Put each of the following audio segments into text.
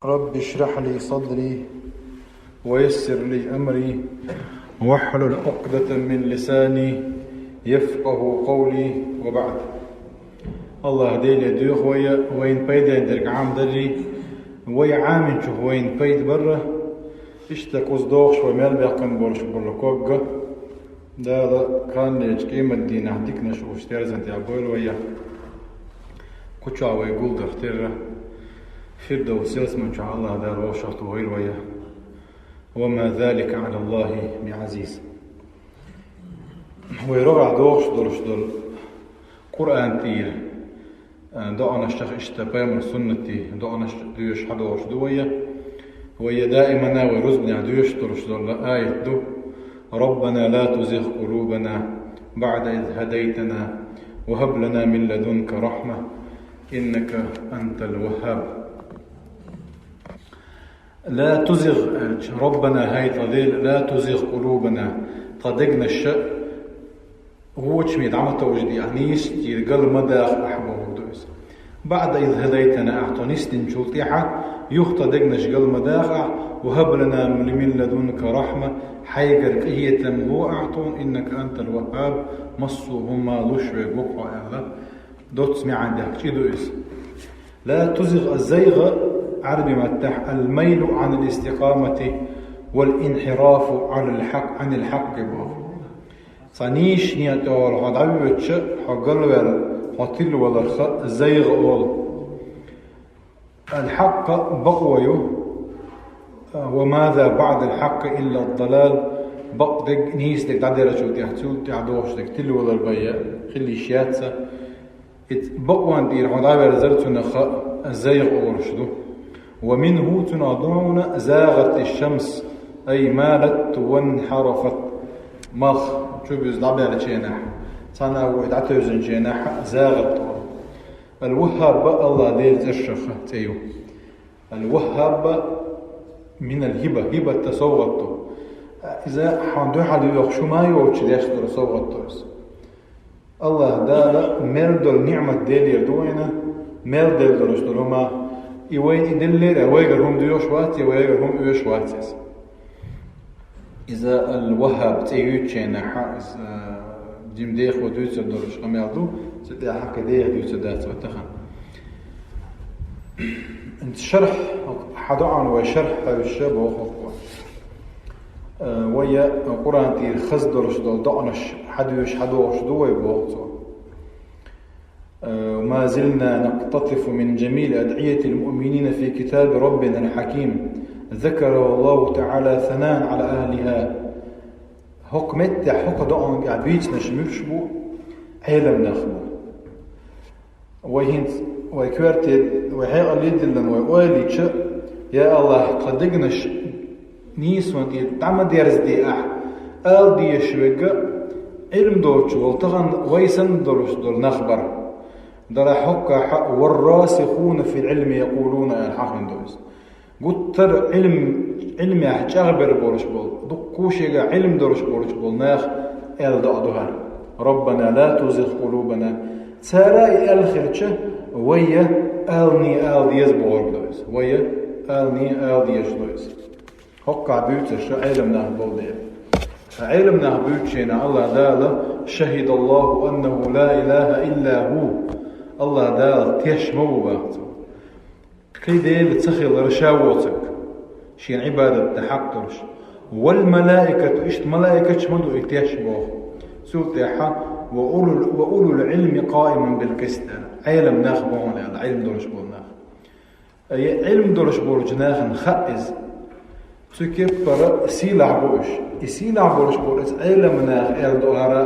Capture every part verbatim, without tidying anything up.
رب اشرح لي صدري ويسر لي أمري واحلل عقدة من لساني يفقه قولي وبعد. АллахӀ Деле доьху вай, вайна пайден дерг Ӏамадарра, вай Ӏаминчух вайна пайда барра. Иштта кхуза догӀуш вай мел баьккхина болуш болу ког а, Дала кханлерчу къематдийнахь диканаш уьш терзан тӀехь бойла вай. Кху чохь вай гулдалар терра, Фирдавс ялсамани чохь АллахӀ Дала вовшахтухийла вай. وما ذلك على الله بعزيز. Вай рогӀехь догӀуш долуш долу Къуръан тӀера, а, доӀанаш чохь иштта пайхамар суннатий доӀанаш доьшуш хьадогӀуш ду вай. Вай даимана вай рузбанехь доьшуш долуш долу аят ду: ربنا لا تزغ قلوبنا بعد إذ هديتنا وهب لنا من لدنك رحمة إنك أنت الوهاب. لا تزغ, аьлча, ربنا, хӀай тхан Дела, لا تزغ قلوبنا, тхан дегнаш вочаме дӀа ма товжадехь, нийсачуьра гал ма даха ахь бохург ду иза. بعد إذ هديتنا, ахь тхо нисдинчул тӀаьхьа, юха тхан дегнаш гал ма даха ахь, وهب لنا من لدنك رحمة, хьайгара къинхетам ло ахь тхуна, إنك أنت الوهاب, массо а хӀума луш верг ву хьо аьлла. Доцца маьӀна дехкича и ду иза. لا تزغ, الزيغ Ӏаьрби маттахь الميل عن الاستقامة والانحراف على الحق, عن الحق боху. Цхьа нийсачу некъа тӀехула хьо дӀавоьдуш, хьо галваьлла, хьо тилаваларх زيغ олу. الحق бакъо ю. وماذا بعد الحق إلا الضلال, бакъ дерг, нийса дерг дӀаделлачул тӀаьхьа цул тӀаьхьа догӀуш дерг тилавалар бен хила йиш яц. Иза бакъонан тӀера хьо дӀаверзар, цунах زيغ олуш ду. ومنه, цунах ду хьуна زاغت الشمس أي مالت وانحرفت, малх чубуьззина дӀабаьллачу хенахь, цхьана агӀор дӀатевжинчу хенахь زاغت олу. الوهاب АллахӀ Делан цӀерашах цӀе ю. الوهاب من الهبة, хӀибат совгӀат ду. Иза хьуна дуьхьал йоьхуш хӀума йоцуш деш долу совгӀат ду иза. АллахӀ Дала мел долу ниӀмат деллера ду вайна, мел делла долуш долу хӀума, и вайна и деллера, вайгара хӀума доьхуш вац, я вайгара хӀума оьшуш вац иза. Иза الوهاب цӀе юьйцучу хенахь, иза, а, жима дехо дуьйцур долуш къамел ду, цу тӀехь хӀокху деха дуьйцур дац вай тахана. Шарх, хьан доӀан вай шарх хьаьвсича боху хӀокхо. Э, вай Къуръан тӀера хаза долуш долу доӀанаш хьадоьшуш хьадогӀуш ду вай боху цо. Э, ما زلنا نقتطف من جميل أدعية المؤمنين في كتاب ربنا الحكيم. ذكر الله تعالى ثناء على أهلها. ХӀокху меттехь, хӀокху доӀанна тӀехь бийцинарш муьлш бу, Ӏелам нах бу. Вай хӀинца, вай коьрте, вай хьекъале диллина вай ойла йича, я АллахӀ, тхан дегнаш нийсонан тӀера дӀа ма дерзаде ахь, ала дезаш верг Ӏилма доцуш волу, тахана вай санна долуш долу нах бара. Дара хӀоккхахь والراسخون في العلم يقولون аьлла хьахийна ду иза. Гуттар а Ӏилм-, Ӏилмехь чӀагӀбер болуш болу, дуккха а шегахь Ӏилм долуш болуш болу нах аьлла доӀа ду хӀара: ربنا لا تزغ قلوبنا. Цара и аьлла хилча, вай а алане ала деза бохург ду иза. Вай а алане ала дезаш ду иза. ХӀоккхахь буьйцуш Ӏелам нах болу дела. Ткъа Ӏелам нах буьйцучу хенахь АллахӀ Дала: شهد الله أنه لا إله إلا هو. АллахӀ Дала теш ма ву боху цо. Кхин Дела ца хилар ша воцург, шена Ӏибадат дан хьакъ долуш. والملائكة, иштта малайкаш ма ду и теш боху. Цул тӀаьхьа: وأولو, وأولو العلم قائما بالقسط аьлла. Ӏелам нах боху аьлла, Ӏилм долуш болу нах. Ай, Ӏилм долуш болчу нахана хаьа иза. Цу кеппара сийлахь бу уьш. И сийлахь болуш болу иза Ӏелам нах аьлла ду хӀара.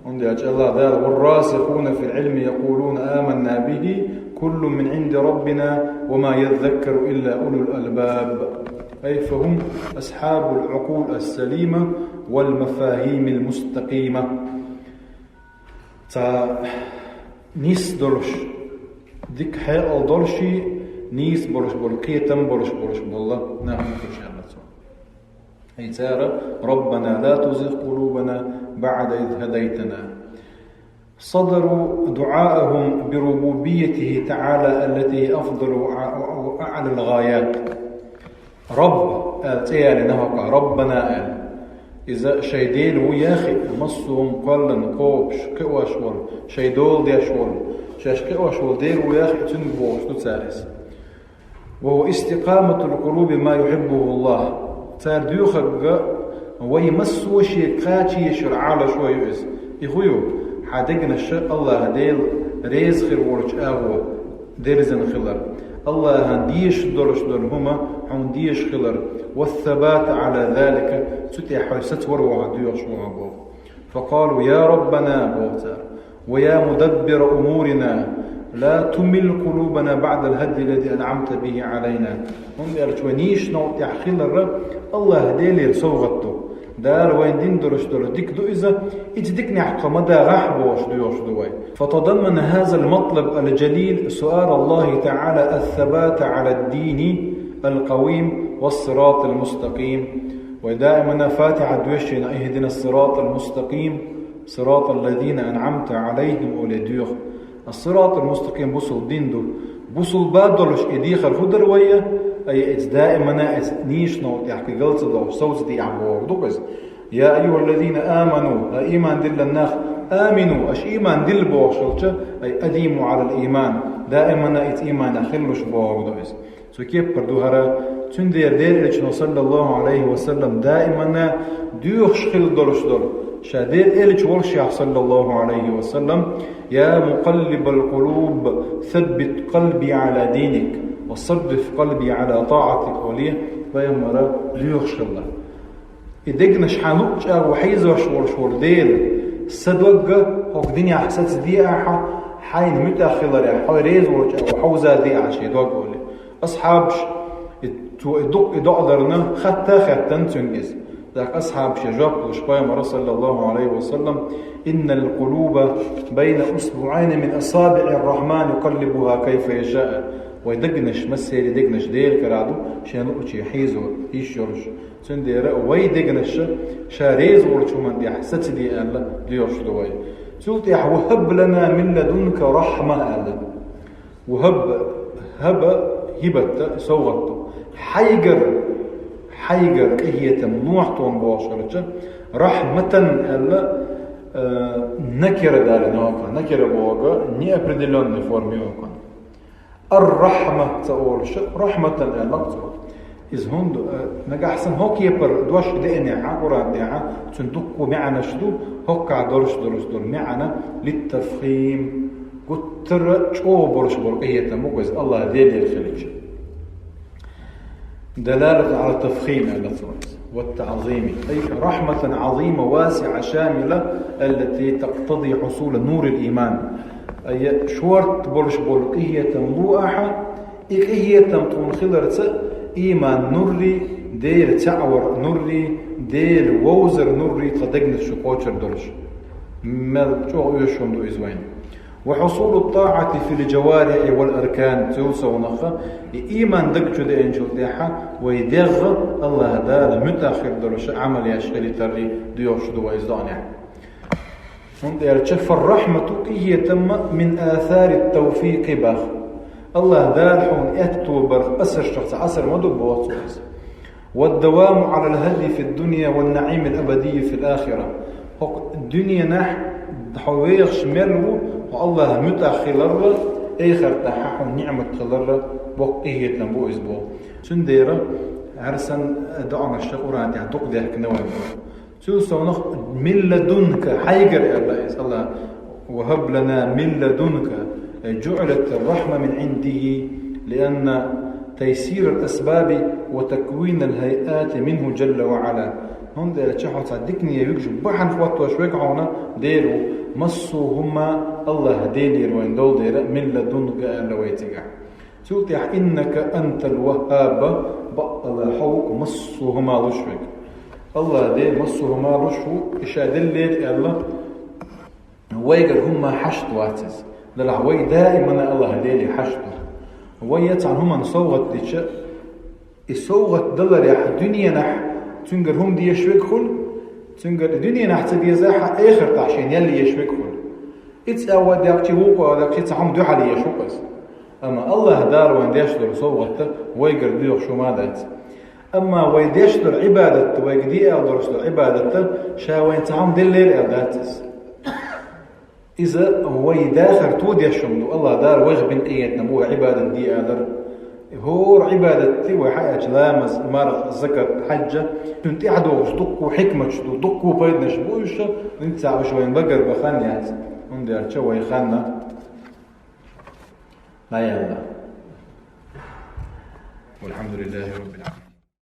ХӀунда аьлча АллахӀ Дала: والراسخون في العلم يقولون آمنا به كل من عند ربنا وما يذكر إلا أولو الألباب. أي فهم أصحاب العقول السليمة والمفاهيم المستقيمة. Цхьа нис долуш, дика хьекъал долуш, нийса болуш болу, кхетам болуш болуш болу нах ма ду шаьлла цо. Ай цара: ربنا لا تزغ قلوبنا بعد إذ هديتنا. صدروا دعاءهم بربوبيته تعالى التي هي أفضل وأع-، وأعلى الغايات. رب, аьлла цӀи ялийна хӀокхо, ربنا аьлла. Иза шоай Дела ву яхи, массо а хӀума кхоьллина, кхобуш, кхиош волу, шоай дола деш волу, шаьш кхиош волу Дела ву яхи, цуьнга бохуш ду цара иза. وهو استقامة القلوب ما يحبه الله. Цара доьхург вай массо а шега кхача езаш йолу Ӏалашо ю иза. И хӀун ю? Хьан дегнаш АллахӀ Дела реза хир волчу агӀор дерзина хилар. АллахӀан дезаш долуш долу хӀума хьуна дезаш хилар. والثبات على ذلك, цу тӀехь хьо сацавар вахана, доьхуш вахана боху. فقالوا: يا ربنا, боху цара, ويا مدبر أمورنا، لا تمل قلوبنا بعد الهدي الذي أنعمت به علينا. ХӀунда аьлча вай нийсачу новкъа тӀехь хилар АллахӀ Делера совгӀат ду. Дала вайна дина долуш долу дика ду иза, иза диканехь тхо ма дагӀахь бохуш доьхуш ду вай. فتضمن هذا المطلب الجليل سؤال الله تعالى الثبات على الدين القويم والصراط المستقيم. Вай даимана Фатихьа доьшшина اهدنا الصراط المستقيم صراط الذين أنعمت عليهم олий доьху. Ас-сиратул мустакъим бусул дин ду. Бусул ба долуш и дехар хӀун дара вайя? Ай, иза даимана иза нийсачу новкъа тӀехь кхин галца долуш, совца дехьа бохург ду иза. يا أيها الذين آمنوا, ай, ийман диллина нах, آمنوا, аша ийман дилла бохуш хилча, ай, أديموا على الإيمان, даимана иза ийманехь хилалаш бохург ду иза. Цу кепара ду хӀара, цундела Делан Элчано, саллаллаху Ӏалайхи ва саллам, даимана доьхуш хилла долуш долу, ша Делан Элча волушехь, саллаллаху Ӏалайхи ва саллам: يا مقلب القلوب ثبت قلبي على دينك وصرف قلبي على طاعتك олий, пайхамара доьхуш хилла. И дегнаш хьан луъучу агӀор хьийзош волуш волу Дела, сан дог хӀокху динехь сацаде ахьа, хьайна муьтӀахь хиларехь, хьо реза волчу агӀор хьовзаде ахьа шен дог олий. Асхьабаш, и, цо и дукъ, и доӀа дарна, хатта а хаьттина цуьнга иза. ТӀаккха асхьабаша жоп луш пайхамара, саллаллаху Ӏалайхи ва саллам: إن القلوب بين أصبعين من أصابع الرحمن يقلبها كيف يشاء. Вай дегнаш, массеран дегнаш Делан карахь ду, шен луъучу хьийзо йиш йолуш. Цундела вай дегнаш ша реза волчу хӀуманна тӀехь сацаде аьлла, доьхуш ду вай. Цул тӀаьхьа: وهب لنا من لدنك رحمة аьлла. وهب, хаба, хӀибатта, совгӀат ду. Хьайгара, хьайгара къинхетам лохьа тхуна бохуш хилча, رحمة аьлла, э, накира далийна хӀокхо, накира бохург неопределённой форма ю хӀокхуьнан. Ар-Рахьма ца олуш, رحمة аьлла цо. Иза хӀунда, э, нагахь санна хӀокху кепара дош деанехь, Къуръан тӀехь, цуьнан дуккха маьӀнаш ду, хӀокхахь долуш долуш долу маьӀна للتفخيم, гуттара а чӀогӀа болуш болу къинхетам бу иза АллахӀ Делера хилча. دلالة على التفخيم аьлла цо иза. والتعظيم. أي رحمة عظيمة واسعة شاملة التي تقتضي حصول نور الإيمان. Ай, шорта болуш болу къинхетам ло ахьа, и къинхетам тхуна хиларца ийман нуррий, Дела цхьаъ вар нуррий, Дела вовзар нуррий тхан дегнаш чу кхочур долуш. Мел чӀогӀа оьшуш хӀума ду иза вайна. وحصول الطاعة في الجوارح والأركان, цул совнаха, и ийман даг чу деанчул тӀаьхьа вай дегӀ АллахӀ Дала муьтӀахь хир долуш Ӏамал еш хилийтаррий доьхуш ду вай иза доӀанехь. ХӀунда аьлча فالرحمة къинхетам من آثار التوفيق боху. АллахӀ Дала хьуна аьтто барх асаршах цхьа асар ма ду боху цо иза. والدوام على الهدي في الدنيا والنعيم الأبدي في الآخرة. ХӀокху дуьненахь хьо вехаш мел ву, хьо АллахӀ муьтӀахь хиларра, эхартахь хьуна ниӀмат хиларра боккха къинхетам бу иза боху. Цундела хӀара санна доӀанаш Къуръан тӀехь дукха даьхкина вайн боху. Цул совнаха من لدنك, хьайгара аьлла иза АллахӀа, وهب لنا من لدنك, أي جعلت الرحمة من عنده، لأن تيسير الأسباب وتكوين الهيئات منه جل وعلا. ХӀунда аьлча хьо цхьа дикане вуьгуш бахьана хӀоттош верг хьуна Дела ву, массо а хӀума АллахӀ Делера вайна долу дела من لدنك аьлла вай цигахь. Цул тӀаьхьа إنك أنت الوهاب, баккъала хьо ву массо а хӀума луш верг. АллахӀ Дела массо а хӀума луш ву, и ша деллера аьлла, вайгара хӀумма хьашт вац иза. Делахь вай даимана АллахӀ Деле хьашт ду. Вай я цхьана хӀуманна совгӀат дича, и совгӀат даларехь дуьненахь цуьнгара хӀума дезаш верг хуьлу, цуьнгара дуьненахь ца дезахь а, эхартахь шена ял езаш верг хуьлу. Ицци а вай дехчи, вукхо а дехчи, цхьа хӀума дуьхьал еш ву-кх из. Амма Аллаха Дала вайна деш долу совгӀат вайгара доьхуш хӀума дац. Амма вай деш долу Ӏибадат, вайга де аьлла долуш долу Ӏибадат, ша вайна цхьа хӀума деллера аьлла дац иза. Иза вай дахар ту деш хӀума ду, Аллаха Дала вайх бина къинхетам бу вай Ӏибадат де алар. ХӀора Ӏибадатти вай хьаэцча ламаз, марха, закат, хьаьжжа, цунна тӀаьхьа догӀуш дуккха хьикматаш ду, дуккха пайданаш бу уьш, хӀинца уьш вайна багара бахан яц, хӀунда аьлча вай ханна дӀаяьлла. والحمد لله رب العالمين.